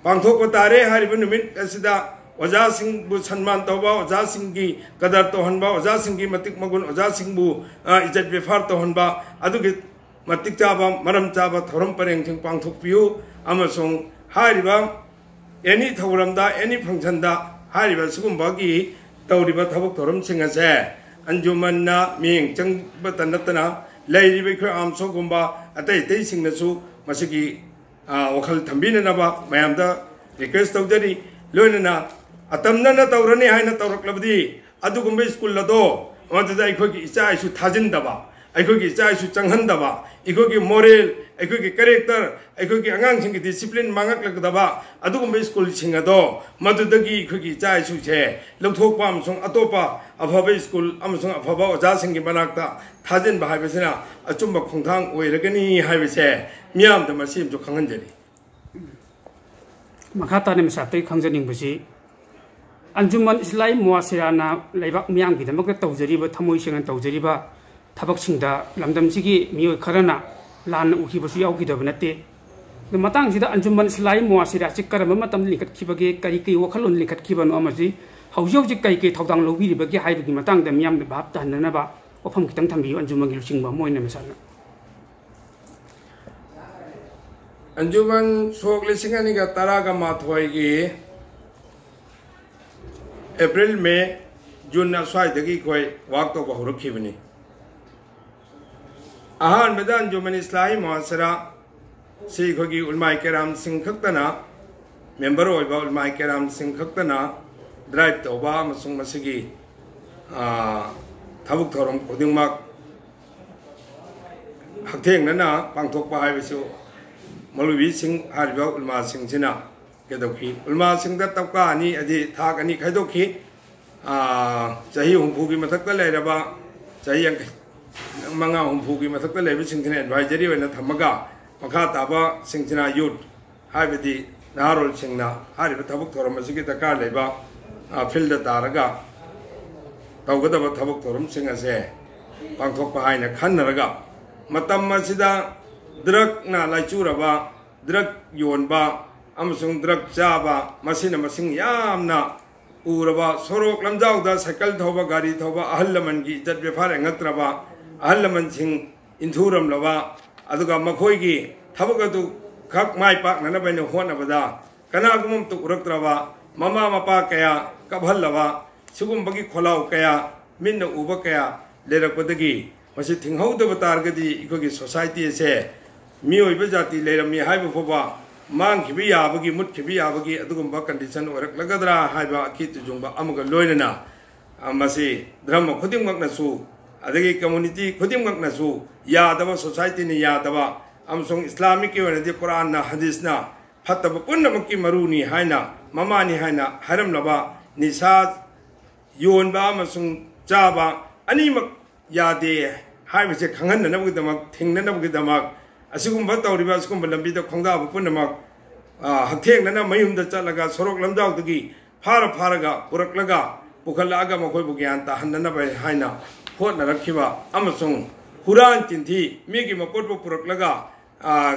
ꯄꯥꯡꯊꯣꯛꯄ ꯇꯥꯔꯦ꯫ ꯍꯥꯏꯔꯤꯕ ꯅꯨꯃꯤꯠ ꯑꯁꯤꯗ ꯑꯣꯖꯥꯁꯤꯡꯕꯨ ꯁꯟꯃꯥꯟ ꯇꯧꯕ, ꯑꯣꯖꯥꯁꯤꯡꯒꯤ ꯀꯗꯔ ꯇꯧꯍꯟꯕ, ꯑꯣꯖꯥꯁꯤꯡꯒꯤ ꯃꯇꯤꯛ ꯃꯒꯨꯟ, ꯑꯣꯖꯥꯁꯤꯡꯕꯨ, ꯑ, ꯏꯖꯠ ꯕꯦꯐꯥꯔ ꯇꯧꯍꯟꯕ, ꯑꯗꯨꯒꯤ ꯃꯇꯤꯛ ꯆꯥꯕ, ꯃꯔꯝ ꯆꯥꯕ ꯊꯧꯔꯝ ꯄꯔꯦꯡꯁꯤꯡ ꯄꯥꯡꯊꯣꯛꯄꯤꯌꯨ꯫ ꯑꯃꯁꯨꯡ ꯍꯥꯏꯔꯤꯕ ꯑꯦꯅꯤ ꯊꯧꯔꯝꯗ, ꯑꯦꯅꯤ ꯐꯪꯁꯟꯗ ꯍꯥꯏꯔꯤꯕ ꯁꯤꯒꯨꯝꯕꯒꯤ ꯇꯧꯔꯤꯕ ꯊꯕꯛ ꯊꯧꯔꯝꯁꯤꯡ ꯑꯁꯦ ꯑꯟꯖꯨꯃꯟꯅ ꯃꯤꯠꯌꯦꯡ ꯆꯪꯕꯇ ꯅꯠꯇꯅ ꯂꯩꯔꯤꯕ ꯑꯩꯈꯣꯏ ꯑꯥꯝꯁꯣꯒꯨꯝꯕ ꯑꯇꯩ ꯑꯇꯩꯁꯤꯡꯅꯁꯨ ꯃꯁꯤꯒꯤ, ꯑ, ꯋꯥꯈꯜ ꯊꯝꯕꯤꯅꯅꯕ ꯃꯌꯥꯝꯗ ꯔꯤꯀ꯭ꯋꯦꯁ ꯇꯧꯖꯔꯤ꯫ ꯂꯣꯏꯅꯅ ꯑꯇꯝꯅꯅ ꯇꯧꯔꯅꯤ ꯍꯥꯏꯅ ꯇꯧꯔꯛꯂꯕꯗꯤ ꯑꯗꯨꯒꯨꯝꯕ ꯁ꯭ꯀꯨꯜ ꯑꯗꯣ ꯃꯗꯨꯗ ꯑꯩꯈꯣꯏꯒꯤ ꯏꯆꯥ ꯏꯁꯨ ꯊꯥꯖꯤꯟꯗꯕ, ꯑꯩꯈꯣꯏꯒꯤ ꯏꯆꯥ ꯏꯁꯨ ꯆꯪꯍꯟꯗꯕ, ꯑꯩꯈꯣꯏꯒꯤ ꯃꯣꯔꯦꯜ, ꯑꯩꯈꯣꯏꯒꯤ ꯀꯦꯔꯦꯛꯇꯔ, ꯑꯩꯈꯣꯏꯒꯤ ꯑꯉꯥꯡꯁꯤꯡꯒꯤ ꯗꯤꯁꯤꯄ꯭ꯂꯤꯟ ꯃꯥꯡꯉꯛꯂꯛꯀꯗꯕ ꯑꯗꯨꯒꯨꯝꯕ ꯁ꯭ꯀꯨꯜꯁꯤꯡ ꯑꯗꯣ ꯃꯗꯨꯗꯒꯤ ꯑꯩꯈꯣꯏꯒꯤ ꯏꯆꯥ ꯏꯁꯨꯁꯦ ꯂꯧꯊꯣꯛꯄ ꯑꯃꯁꯨꯡ ꯑꯇꯣꯞꯄ ꯑꯐꯕ ꯁ꯭ꯀꯨꯜ ꯑꯃꯁꯨꯡ ꯑꯐꯕ ꯑꯣꯖꯥꯁꯤꯡꯒꯤ ꯃꯅꯥꯛꯇ ꯊꯥꯖꯤꯟꯕ ꯍꯥꯏꯕꯁꯤꯅ ꯑꯆꯨꯝꯕ ꯈꯣꯡꯊꯥꯡ ꯑꯣꯏꯔꯒꯅꯤ ꯍꯥꯏꯕꯁꯦ ꯃꯤꯌꯥꯝꯗ ꯃꯁꯤ ꯑꯃꯁꯨ ꯈꯪꯍꯟꯖꯔꯤ꯫ ꯃꯈꯥ ꯇꯥꯅ ꯃꯦꯁꯥꯞꯇꯒꯤ ꯈꯪꯖꯅꯤꯡꯕꯁꯤ, ꯑꯟꯖꯨꯃꯟ ꯏꯁꯂꯥꯍꯤ ꯃꯨꯋꯥꯁꯤꯔꯥꯅ ꯂꯩꯕꯥꯛ ꯃꯤꯌꯥꯝꯒꯤꯗꯃꯛꯇ ꯇꯧꯖꯔꯤꯕ, ꯊꯃꯣꯏ ꯁꯦꯡꯅ ꯇꯧꯖꯔꯤꯕ ꯊꯕꯛꯁꯤꯡꯗ ꯂꯝꯗꯝꯁꯤꯒꯤ ꯃꯤꯑꯣꯏ ꯈꯔꯅ ꯂꯥꯟꯅ ꯎꯈꯤꯕꯁꯨ ꯌꯥꯎꯈꯤꯗꯕ ꯅꯠꯇꯦ꯫ ꯑꯗꯨ ꯃꯇꯥꯡꯁꯤꯗ ꯑꯟꯖꯨꯃꯟ ꯏꯁꯂꯥꯍꯤ ꯃꯨꯋꯥꯁꯤꯔꯥ ꯑꯁꯤ ꯀꯔꯝꯕ ꯃꯇꯝꯗ ꯂꯤꯡꯈꯠꯈꯤꯕꯒꯦ, ꯀꯔꯤ ꯀꯔꯤ ꯋꯥꯈꯜꯂꯣꯟ ꯂꯤꯡꯈꯠꯈꯤꯕꯅꯣ, ꯑꯃꯗꯤ ꯍꯧꯖꯤꯛ ꯍꯧꯖꯤꯛ ꯀꯔꯤ ꯀꯔꯤ ꯊꯧꯗꯥꯡ ꯂꯧꯕꯤꯔꯤꯕꯒꯦ ꯍꯥꯏꯕꯒꯤ ꯃꯇꯥꯡꯗ ꯃꯤꯌꯥꯝꯗ ꯚꯥꯞ ꯇꯥꯍꯟꯅꯅꯕ ꯋꯥꯐꯝ ꯈꯤꯇꯪ ꯊꯝꯕꯤꯌꯨ, ꯑꯟꯖꯨꯃꯟꯒꯤ ꯂꯨꯆꯤꯡꯕ ꯑꯃ ꯑꯣꯏꯅ ꯃꯦꯁꯥꯞꯅ꯫ ꯑꯟꯖꯨꯃꯟ ꯁꯣꯛ ꯂꯤꯁꯤꯡ ꯑꯅꯤꯒ ꯇꯔꯥꯒ ꯃꯥꯊꯣꯏꯒꯤ ꯑꯦꯄ꯭ꯔꯤꯜ, ꯃꯦ, ꯖꯨꯟ ꯑꯁ꯭ꯋꯥꯏꯗꯒꯤ ꯑꯩꯈꯣꯏ ꯋꯥꯛ ꯇꯧꯕ ꯍꯧꯔꯛꯈꯤꯕꯅꯤ꯫ ꯑꯍꯥꯟꯕꯗ ꯑꯟꯖꯨꯃꯟ ꯏꯁꯂꯥꯍꯤ ꯃꯨꯍꯥꯁꯤꯔꯥ ꯁꯤ ꯑꯩꯈꯣꯏꯒꯤ ꯎꯂꯃꯥꯏ ꯀꯦꯔꯥꯝꯁꯤꯡ ꯈꯛꯇꯅ, ꯃꯦꯝꯕꯔ ꯑꯣꯏꯕ ꯎꯂꯃꯥꯏ ꯀꯦꯔꯥꯝꯁꯤꯡ ꯈꯛꯇꯅ ꯗ꯭ꯔꯥꯏꯚ ꯇꯧꯕ ꯑꯃꯁꯨꯡ ꯃꯁꯤꯒꯤ, ꯑ, ꯊꯕꯛ ꯊꯧꯔꯝ ꯈꯨꯗꯤꯡꯃꯛ ꯍꯛꯊꯦꯡꯅꯅ ꯄꯥꯡꯊꯣꯛꯄ ꯍꯥꯏꯕꯁꯨ ꯃꯧꯂꯨꯕꯤꯁꯤꯡ ꯍꯥꯏꯔꯤꯕ ꯎꯂꯃꯥꯁꯤꯡꯁꯤꯅ ꯀꯩꯗꯧꯈꯤ? ꯎꯂꯃꯥꯁꯤꯡꯗ ꯇꯕꯀꯥ ꯑꯅꯤ, ꯍꯥꯏꯗꯤ ꯊꯥꯛ ꯑꯅꯤ ꯈꯥꯏꯗꯣꯛꯈꯤ꯫ ꯑꯥ, ꯆꯍꯤ ꯍꯨꯝꯐꯨꯒꯤ ꯃꯊꯛꯇ ꯂꯩꯔꯕ, ꯆꯍꯤ ꯌꯥꯡꯈꯩ ꯃꯉꯥ, ꯍꯨꯝꯐꯨꯒꯤ ꯃꯊꯛꯇ ꯂꯩꯕꯁꯤꯡꯁꯤꯅ ꯑꯦꯗꯚꯥꯏꯖꯔꯤ ꯑꯣꯏꯅ ꯊꯝꯃꯒ, ꯃꯈꯥ ꯇꯥꯕꯁꯤꯡꯁꯤꯅ ꯌꯨꯠ, ꯍꯥꯏꯕꯗꯤ ꯅꯍꯥꯔꯣꯜꯁꯤꯡꯅ ꯍꯥꯏꯔꯤꯕ ꯊꯕꯛ ꯊꯧꯔꯝ ꯑꯁꯤꯒꯤ ꯗꯔꯀꯥꯔ ꯂꯩꯕ, ꯑ, ꯐꯤꯜꯗ ꯇꯥꯔꯒ ꯇꯧꯒꯗꯕ ꯊꯕꯛ ꯊꯧꯔꯝꯁꯤꯡ ꯑꯁꯦ ꯄꯥꯡꯊꯣꯛꯄ ꯍꯥꯏꯅ ꯈꯟꯅꯔꯒ, ꯃꯇꯝ ꯑꯁꯤꯗ ꯗ꯭ꯔꯒꯅ ꯂꯥꯏꯆꯨꯔꯕ, ꯗ꯭ꯔꯒ ꯌꯣꯟꯕ, ꯑꯃꯁꯨꯡ ꯗ꯭ꯔꯒ ꯆꯥꯕ, ꯃꯁꯤꯅ ꯃꯁꯤꯡ ꯌꯥꯝꯅ ꯎꯔꯕ, ꯁꯣꯔꯣꯛ ꯂꯝꯖꯥꯎꯗ ꯁꯥꯏꯀꯜ ꯊꯧꯕ, ꯒꯥꯔꯤ ꯊꯧꯕ, ꯑꯍꯜ ꯂꯃꯟꯒꯤ ꯏꯖꯠ ꯕꯦꯐꯥꯔ ꯌꯦꯡꯉꯛꯇ꯭ꯔꯕ, ꯑꯍꯜ ꯂꯃꯟꯁꯤꯡ ꯏꯟꯊꯨꯔꯝꯂꯕ, ꯑꯗꯨꯒ ꯃꯈꯣꯏꯒꯤ ꯊꯕꯛ ꯑꯗꯨ ꯈꯛ ꯃꯥꯏ ꯄꯥꯛꯅꯅꯕ ꯍꯥꯏꯅ ꯍꯣꯠꯅꯕꯗ ꯀꯅꯥꯒꯨꯝꯕ ꯑꯃꯠꯇ ꯎꯔꯛꯇ꯭ꯔꯕ, ꯃꯃꯥ ꯃꯄꯥ ꯀꯌꯥ ꯀꯞꯍꯜꯂꯕ, ꯁꯤꯒꯨꯝꯕꯒꯤ ꯈꯣꯜꯂꯥꯎ ꯀꯌꯥ, ꯃꯤꯠꯅ ꯎꯕ ꯀꯌꯥ ꯂꯩꯔꯛꯄꯗꯒꯤ ꯃꯁꯤ ꯊꯤꯡꯍꯧꯗꯕ ꯇꯥꯔꯒꯗꯤ ꯑꯩꯈꯣꯏꯒꯤ ꯁꯣꯁꯥꯏꯇꯤ ꯑꯁꯦ ꯃꯤꯑꯣꯏꯕ ꯖꯥꯇꯤ ꯂꯩꯔꯝꯃꯤ ꯍꯥꯏꯕ ꯐꯥꯎꯕ ꯃꯥꯡꯈꯤꯕ ꯌꯥꯕꯒꯤ, ꯃꯨꯠꯈꯤꯕ ꯌꯥꯕꯒꯤ ꯑꯗꯨꯒꯨꯝꯕ ꯀꯟꯗꯤꯁꯟ ꯑꯣꯏꯔꯛꯂꯒꯗ꯭ꯔꯥ ꯍꯥꯏꯕ ꯑꯀꯤ ꯇꯨꯖꯨꯡꯕ ꯑꯃꯒ ꯂꯣꯏꯅꯅ, ꯑ, ꯃꯁꯤ ꯙꯔꯃ ꯈꯨꯗꯤꯡꯃꯛꯅꯁꯨ, ꯑꯗꯒꯤ ꯀꯝꯃꯨꯅꯤꯇꯤ ꯈꯨꯗꯤꯡꯃꯛꯅꯁꯨ ꯌꯥꯗꯕ, ꯁꯣꯁꯥꯏꯇꯤꯅ ꯌꯥꯗꯕ, ꯑꯃꯁꯨꯡ ꯏꯁꯂꯥꯃꯤꯛꯀꯤ ꯑꯣꯏꯅꯗꯤ ꯀꯨꯔꯥꯟꯅ, ꯍꯗꯤꯁꯅ ꯐꯠꯇꯕ ꯄꯨꯝꯅꯃꯛꯀꯤ ꯃꯔꯨꯅꯤ ꯍꯥꯏꯅ, ꯃꯃꯥꯅꯤ ꯍꯥꯏꯅ ꯍꯥꯏꯔꯝꯂꯕ ꯅꯤꯁꯥ ꯌꯣꯟꯕ ꯑꯃꯁꯨꯡ ꯆꯥꯕ ꯑꯅꯤꯃꯛ ꯌꯥꯗꯦ ꯍꯥꯏꯕꯁꯦ ꯈꯪꯍꯟꯅꯅꯕꯒꯤꯗꯃꯛ, ꯊꯤꯡꯅꯅꯕꯒꯤꯗꯃꯛ, ꯑꯁꯤꯒꯨꯝꯕ ꯇꯧꯔꯤꯕ, ꯑꯁꯤꯒꯨꯝꯕ ꯂꯝꯕꯤꯗ ꯈꯣꯡꯗꯥꯕ ꯄꯨꯝꯅꯃꯛ, ꯑ, ꯍꯛꯊꯦꯡꯅꯅ ꯃꯌꯨꯝꯗ ꯆꯠꯂꯒ ꯁꯣꯔꯣꯛ ꯂꯝꯖꯥꯎꯗꯒꯤ ꯐꯥꯔ ꯐꯥꯔꯒ ꯄꯨꯔꯛꯂꯒ ꯄꯨꯈꯠꯂꯛꯑꯒ ꯃꯈꯣꯏꯕꯨ ꯒ꯭ꯌꯥꯟ ꯇꯥꯍꯟꯅꯅꯕ ꯍꯥꯏꯅ ꯍꯣꯠꯅꯔꯛꯈꯤꯕ, ꯑꯃꯁꯨꯡ ꯍꯨꯔꯥꯟ ꯆꯤꯟꯊꯤ, ꯃꯤꯒꯤ ꯃꯄꯣꯠꯄꯨ ꯄꯨꯔꯛꯂꯒ, ꯑ,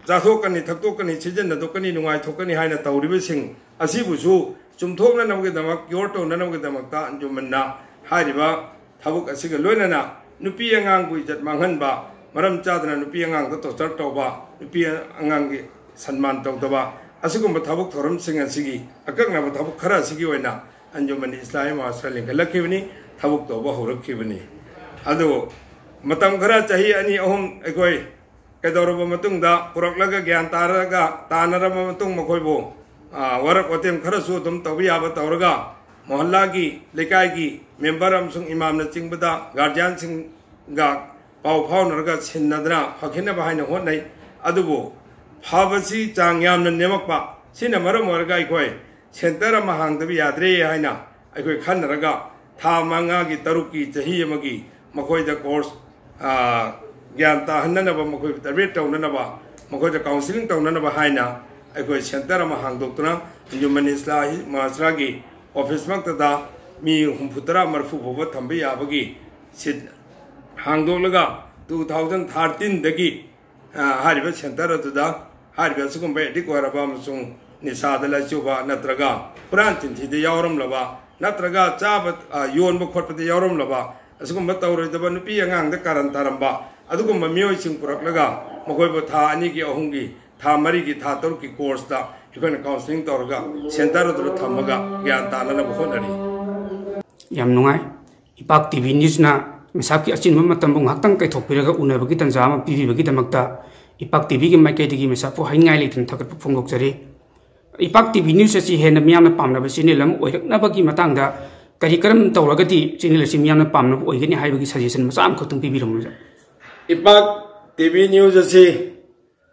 ꯆꯥꯊꯣꯛꯀꯅꯤ, ꯊꯛꯇꯣꯛꯀꯅꯤ, ꯁꯤꯖꯤꯟꯅꯊꯣꯛꯀꯅꯤ, ꯅꯨꯡꯉꯥꯏꯊꯣꯛꯀꯅꯤ ꯍꯥꯏꯅ ꯇꯧꯔꯤꯕꯁꯤꯡ ꯑꯁꯤꯕꯨꯁꯨ ꯆꯨꯝꯊꯣꯛꯅꯅꯕꯒꯤꯗꯃꯛ, ꯀ꯭ꯌꯣꯔ ꯇꯧꯅꯅꯕꯒꯤꯗꯃꯛꯇ ꯑꯟꯖꯨꯃꯟꯅ ꯍꯥꯏꯔꯤꯕ ꯊꯕꯛ ꯑꯁꯤꯒ ꯂꯣꯏꯅꯅ ꯅꯨꯄꯤ ꯑꯉꯥꯡꯕꯨ ꯏꯖꯠ ꯃꯥꯡꯍꯟꯕ, ꯃꯔꯝ ꯆꯥꯗꯅ ꯅꯨꯄꯤ ꯑꯉꯥꯡꯗ ꯇꯣꯔꯆꯔ ꯇꯧꯕ, ꯅꯨꯄꯤ ꯑꯉꯥꯡꯒꯤ ꯁꯟꯃꯥꯟ ꯇꯧꯗꯕ, ꯑꯁꯤꯒꯨꯝꯕ ꯊꯕꯛ ꯊꯧꯔꯝꯁꯤꯡ ꯑꯁꯤꯒꯤ ꯑꯀꯛꯅꯕ ꯊꯕꯛ ꯈꯔ ꯑꯁꯤꯒꯤ ꯑꯣꯏꯅ ꯑꯟꯖꯨꯃꯟ ꯏꯁꯂꯥꯃꯤ ꯃꯥꯁꯇꯔ ꯂꯤꯡꯈꯠꯂꯛꯈꯤꯕꯅꯤ, ꯊꯕꯛ ꯇꯧꯕ ꯍꯧꯔꯛꯈꯤꯕꯅꯤ꯫ ꯑꯗꯨ ꯃꯇꯝ ꯈꯔ, ꯆꯍꯤ ꯑꯅꯤ ꯑꯍꯨꯝ ꯑꯩꯈꯣꯏ ꯀꯩꯗꯧꯔꯕ ꯃꯇꯨꯡꯗ, ꯄꯨꯔꯛꯂꯒ ꯒ꯭ꯌꯥꯟ ꯇꯥꯔꯒ, ꯇꯥꯅꯔꯕ ꯃꯇꯨꯡ ꯃꯈꯣꯏꯕꯨ, ꯑ, ꯋꯥꯔꯛ ꯋꯥꯇꯦꯝ ꯈꯔꯁꯨ ꯑꯗꯨꯝ ꯇꯧꯕ ꯌꯥꯕ ꯇꯧꯔꯒ, ꯃꯣꯍꯜꯂꯥꯒꯤ, ꯂꯩꯀꯥꯏꯒꯤ ꯃꯦꯝꯕꯔ ꯑꯃꯁꯨꯡ ꯏꯃꯥꯝꯅꯆꯤꯡꯕꯗ, ꯒꯥꯔꯖꯤꯌꯥꯟꯁꯤꯡꯒ ꯄꯥꯎ ꯐꯥꯎꯅꯔꯒ ꯁꯤꯟꯅꯗꯅ ꯐꯈꯤꯅꯕ ꯍꯥꯏꯅ ꯍꯣꯠꯅꯩ꯫ ꯑꯗꯨꯕꯨ ꯐꯕꯁꯤ ꯆꯥꯡ ꯌꯥꯝꯅ ꯅꯦꯝꯃꯛꯄ, ꯁꯤꯅ ꯃꯔꯝ ꯑꯣꯏꯔꯒ ꯑꯩꯈꯣꯏ ꯁꯦꯟꯇꯔ ꯑꯃ ꯍꯥꯡꯗꯕ ꯌꯥꯗ꯭ꯔꯦ ꯍꯥꯏꯅ ꯑꯩꯈꯣꯏ ꯈꯟꯅꯔꯒ, ꯊꯥ ꯃꯉꯥꯒꯤ, ꯇꯔꯨꯛꯀꯤ, ꯆꯍꯤ ꯑꯃꯒꯤ ꯃꯈꯣꯏꯗ ꯀꯣꯔꯁ, ꯑ, ꯒ꯭ꯌꯥꯟ ꯇꯥꯍꯟꯅꯅꯕ, ꯃꯈꯣꯏꯕꯨ ꯇꯔꯕꯤꯌꯠ ꯇꯧꯅꯅꯕ, ꯃꯈꯣꯏꯗ ꯀꯥꯎꯟꯁꯤꯂꯤꯡ ꯇꯧꯅꯅꯕ ꯍꯥꯏꯅ ꯑꯩꯈꯣꯏ ꯁꯦꯟꯇꯔ ꯑꯃ ꯍꯥꯡꯗꯣꯛꯇꯨꯅ, ꯑꯟꯖꯨꯃꯟ ꯏꯁꯂꯥꯍꯤ ꯃꯥꯁꯔꯥꯒꯤ ꯑꯣꯐꯤꯁꯃꯛꯇꯗ ꯃꯤ ꯍꯨꯝꯐꯨꯇꯔꯥ, ꯃꯔꯤꯐꯨ ꯐꯥꯎꯕ ꯊꯝꯕ ꯌꯥꯕꯒꯤ ꯁꯤꯠ ꯍꯥꯡꯗꯣꯛꯂꯒ, ꯇꯨ ꯊꯥꯎꯖꯟ ꯊꯥꯔꯇꯤꯟꯗꯒꯤ, ꯑ, ꯍꯥꯏꯔꯤꯕ ꯁꯦꯟꯇꯔ ꯑꯗꯨꯗ ꯍꯥꯏꯔꯤꯕ ꯑꯁꯤꯒꯨꯝꯕ ꯑꯦꯗꯤꯛ ꯑꯣꯏꯔꯕ ꯑꯃꯁꯨꯡ ꯅꯤꯁꯥꯗ ꯂꯥꯏꯆꯨꯕ ꯅꯠꯇ꯭ꯔꯒ ꯍꯨꯔꯥꯟ ꯆꯤꯟꯊꯤꯗ ꯌꯥꯎꯔꯝꯂꯕ ꯅꯠꯇ꯭ꯔꯒ ꯆꯥꯕ, ꯑ, ꯌꯣꯟꯕ ꯈꯣꯠꯄꯗ ꯌꯥꯎꯔꯝꯂꯕ ꯑꯁꯤꯒꯨꯝꯕ ꯇꯧꯔꯣꯏꯗꯕ ꯅꯨꯄꯤ ꯑꯉꯥꯡꯗ ꯀꯥꯔꯟ ꯇꯥꯔꯝꯕ ꯑꯗꯨꯒꯨꯝꯕ ꯃꯤꯑꯣꯏꯁꯤꯡ ꯄꯨꯔꯛꯂꯒ ꯃꯈꯣꯏꯕꯨ ꯊꯥ ꯑꯅꯤꯒꯤ, ꯑꯍꯨꯝꯒꯤ, ꯊꯥ ꯃꯔꯤꯒꯤ, ꯊꯥ ꯇꯔꯨꯛꯀꯤ ꯀꯣꯔꯁꯇ ꯑꯩꯈꯣꯏꯅ ꯀꯥꯎꯟꯁꯤꯂꯤꯡ ꯇꯧꯔꯒ ꯁꯦꯟꯇꯔ ꯑꯗꯨꯗ ꯊꯝꯃꯒ ꯒ꯭ꯌꯥꯟ ꯇꯥꯅꯅꯕ ꯍꯣꯠꯅꯔꯤ꯫ ꯌꯥꯝ ꯅꯨꯡꯉꯥꯏ꯫ ꯏꯄꯥꯛ ꯇꯤ ꯚꯤ ꯅ꯭ꯌꯨꯁꯅ ꯃꯤꯁꯥꯞꯀꯤ ꯑꯆꯤꯟꯕ ꯃꯇꯝꯕꯨ ꯉꯥꯏꯍꯥꯛꯇꯪ ꯀꯥꯏꯊꯣꯛꯄꯤꯔꯒ ꯎꯅꯕꯒꯤ ꯇꯥꯟꯖꯥ ꯑꯃ ꯄꯤꯕꯤꯕꯒꯤꯗꯃꯛꯇ ꯏꯄꯥꯛ ꯇꯤ ꯚꯤꯒꯤ ꯃꯥꯏꯀꯩꯗꯒꯤ ꯃꯤꯁꯥꯞꯄꯨ ꯍꯥꯏꯅꯤꯡꯉꯥꯏ ꯂꯩꯇꯅ ꯊꯥꯒꯠꯄ ꯐꯣꯡꯗꯣꯛꯆꯔꯤ꯫ ꯏꯄꯥꯛ ꯇꯤ ꯚꯤ ꯅ꯭ꯌꯨꯁ ꯑꯁꯤ ꯍꯦꯟꯅ ꯃꯤꯌꯥꯝꯅ ꯄꯥꯝꯅꯕ ꯆꯦꯅꯦꯜ ꯑꯃ ꯑꯣꯏꯔꯛꯅꯕꯒꯤ ꯃꯇꯥꯡꯗ ꯀꯔꯤ ꯀꯔꯝ ꯇꯧꯔꯒꯗꯤ ꯆꯦꯅꯦꯜ ꯑꯁꯤ ꯃꯤꯌꯥꯝꯅ ꯄꯥꯝꯅꯕ ꯑꯣꯏꯒꯅꯤ ꯍꯥꯏꯕꯒꯤ ꯁꯖꯦꯁꯟ ꯃꯆꯥ ꯑꯃꯈꯛꯇꯪ ꯄꯤꯕꯤꯔꯝꯃꯨ, ꯁꯥꯔ꯫ ꯏꯄꯥꯛ ꯇꯤ ꯚꯤ ꯅ꯭ꯌꯨꯁ ꯑꯁꯤ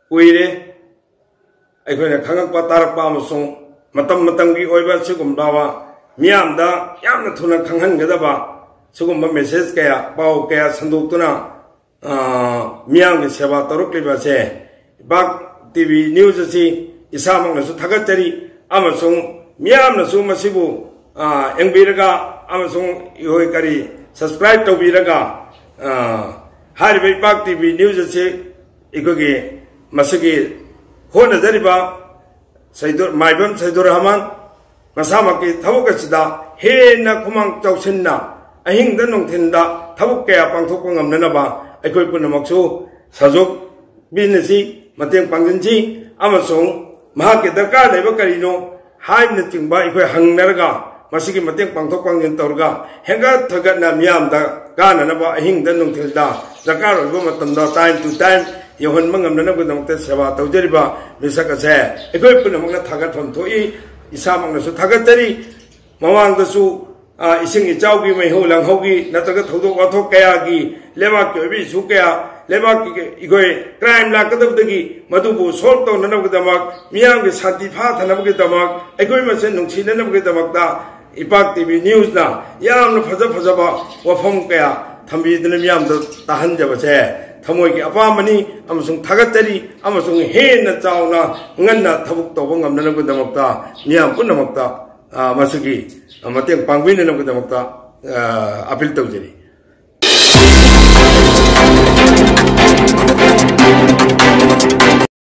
ꯀꯨꯏꯔꯦ ꯑꯩꯈꯣꯏꯅ ꯈꯪꯉꯛꯄ, ꯇꯥꯔꯛꯄ ꯑꯃꯁꯨꯡ ꯃꯇꯝ ꯃꯇꯝꯒꯤ ꯑꯣꯏꯕ ꯑꯁꯤꯒꯨꯝꯕ ꯃꯤꯌꯥꯝꯗ ꯌꯥꯝꯅ ꯊꯨꯅ ꯈꯪꯍꯟꯒꯗꯕ ꯁꯤꯒꯨꯝꯕ ꯃꯦꯁꯦꯖ ꯀꯌꯥ, ꯄꯥꯎ ꯀꯌꯥ ꯁꯟꯗꯣꯛꯇꯨꯅ, ꯑ, ꯃꯤꯌꯥꯝꯒꯤ ꯁꯦꯕꯥ ꯇꯧꯔꯛꯂꯤꯕ ꯑꯁꯦ ꯏꯄꯥꯛ ꯇꯤ ꯚꯤ ꯅ꯭ꯌꯨꯁ ꯑꯁꯤ ꯏꯁꯥꯃꯛꯅꯁꯨ ꯊꯥꯒꯠꯆꯔꯤ ꯑꯃꯁꯨꯡ ꯃꯤꯌꯥꯝꯅꯁꯨ ꯃꯁꯤꯕꯨ, ꯑ, ꯌꯦꯡꯕꯤꯔꯒ ꯑꯃꯁꯨꯡ ꯑꯩꯈꯣꯏ ꯀꯔꯤ subscribe ꯇꯧꯕꯤꯔꯒ, ꯑ, ꯍꯥꯏꯔꯤꯕ ꯏꯄꯥꯛ ꯇꯤ ꯚꯤ ꯅ꯭ꯌꯨꯁ ꯑꯁꯤ ꯑꯩꯈꯣꯏꯒꯤ ꯃꯁꯤꯒꯤ ꯍꯣꯠꯅꯖꯔꯤꯕ ꯁꯩꯗꯣ-, ꯃꯥꯏꯕꯝ ꯁꯩꯗꯨꯔ ꯔꯍꯃꯟ ꯃꯁꯥꯃꯛꯀꯤ ꯊꯕꯛ ꯑꯁꯤꯗ ꯍꯦꯟꯅ ꯈꯨꯃꯥꯡ ꯆꯥꯎꯁꯤꯟꯅ ꯑꯍꯤꯡꯗ ꯅꯨꯡꯊꯤꯟꯗ ꯊꯕꯛ ꯀꯌꯥ ꯄꯥꯡꯊꯣꯛꯄ ꯉꯝꯅꯅꯕ ꯑꯩꯈꯣꯏ ꯄꯨꯝꯅꯃꯛꯁꯨ ꯁꯖꯣꯛ ꯄꯤꯅꯁꯤ, ꯃꯇꯦꯡ ꯄꯥꯡꯁꯤꯟꯁꯤ ꯑꯃꯁꯨꯡ ꯃꯍꯥꯛꯀꯤ ꯗꯔꯀꯥꯔ ꯂꯩꯕ ꯀꯔꯤꯅꯣ ꯍꯥꯏꯕꯅꯆꯤꯡꯕ ꯑꯩꯈꯣꯏ ꯍꯪꯅꯔꯒ ꯃꯁꯤꯒꯤ ꯃꯇꯦꯡ ꯄꯥꯡꯊꯣꯛ ꯄꯥꯡꯁꯤꯟ ꯇꯧꯔꯒ ꯍꯦꯟꯒꯠ ꯊꯒꯠꯅ ꯃꯤꯌꯥꯝꯗ ꯀꯥꯟꯅꯅꯕ ꯑꯍꯤꯡꯗ ꯅꯨꯡꯊꯤꯜꯗ ꯗꯔꯀꯥꯔ ꯑꯣꯏꯕ ꯃꯇꯝꯗ time to time ꯌꯧꯍꯟꯕ ꯉꯝꯅꯅꯕꯒꯤꯗꯃꯛꯇ ꯁꯦꯕꯥ ꯇꯧꯖꯔꯤꯕ ꯃꯤꯁꯛ ꯑꯁꯦ ꯑꯩꯈꯣꯏ ꯄꯨꯝꯅꯃꯛꯅ ꯊꯥꯒꯠꯐꯝ ꯊꯣꯛꯏ꯫ ꯏꯁꯥꯃꯛꯅꯁꯨ ꯊꯥꯒꯠꯆꯔꯤ꯫ ꯃꯃꯥꯡꯗꯁꯨ, ꯑ, ꯏꯁꯤꯡ ꯏꯆꯥꯎꯒꯤ, ꯃꯩꯍꯧ ꯂꯥꯡꯍꯧꯒꯤ ꯅꯠꯇ꯭ꯔꯒ ꯊꯧꯗꯣꯛ ꯋꯥꯊꯣꯛ ꯀꯌꯥꯒꯤ ꯂꯩꯕꯥꯛꯀꯤ ꯑꯣꯏꯕ ꯏꯁꯨ ꯀꯌꯥ, ꯂꯩꯕꯥꯛꯀꯤ ꯑꯩꯈꯣꯏ ꯀ꯭ꯔꯥꯏꯝ ꯂꯥꯛꯀꯗꯕꯗꯒꯤ ꯃꯗꯨꯕꯨ ꯁꯣꯜꯕ ꯇꯧꯅꯅꯕꯒꯤꯗꯃꯛ, ꯃꯤꯌꯥꯝꯒꯤ ꯁꯥꯟꯇꯤ ꯐꯥꯊꯅꯕꯒꯤꯗꯃꯛ, ꯑꯩꯈꯣꯏ ꯃꯁꯦꯟ ꯅꯨꯡꯁꯤꯅꯅꯕꯒꯤꯗꯃꯛꯇ ꯏꯄꯥꯛ ꯇꯤ ꯚꯤ ꯅ꯭ꯌꯨꯁꯅ ꯌꯥꯝꯅ ꯐꯖ ꯐꯖꯕ ꯋꯥꯐꯝ ꯀꯌꯥ ꯊꯝꯕꯤꯗꯨꯅ ꯃꯤꯌꯥꯝꯗ ꯇꯥꯍꯟꯖꯕꯁꯦ ꯊꯃꯣꯏꯒꯤ ꯑꯄꯥꯝꯕꯅꯤ ꯑꯃꯁꯨꯡ ꯊꯥꯒꯠꯆꯔꯤ ꯑꯃꯁꯨꯡ ꯍꯦꯟꯅ ꯆꯥꯎꯅ ꯉꯟꯅ ꯊꯕꯛ ꯇꯧꯕ ꯉꯝꯅꯅꯕꯒꯤꯗꯃꯛꯇ ꯃꯤꯌꯥꯝ ꯄꯨꯝꯅꯃꯛꯇ, ꯑ, ꯃꯁꯤꯒꯤ ꯃꯇꯦꯡ ꯄꯥꯡꯕꯤꯅꯅꯕꯒꯤꯗꯃꯛꯇ, ꯑ, ꯑꯄꯤꯜ ꯇꯧꯖꯔꯤ꯫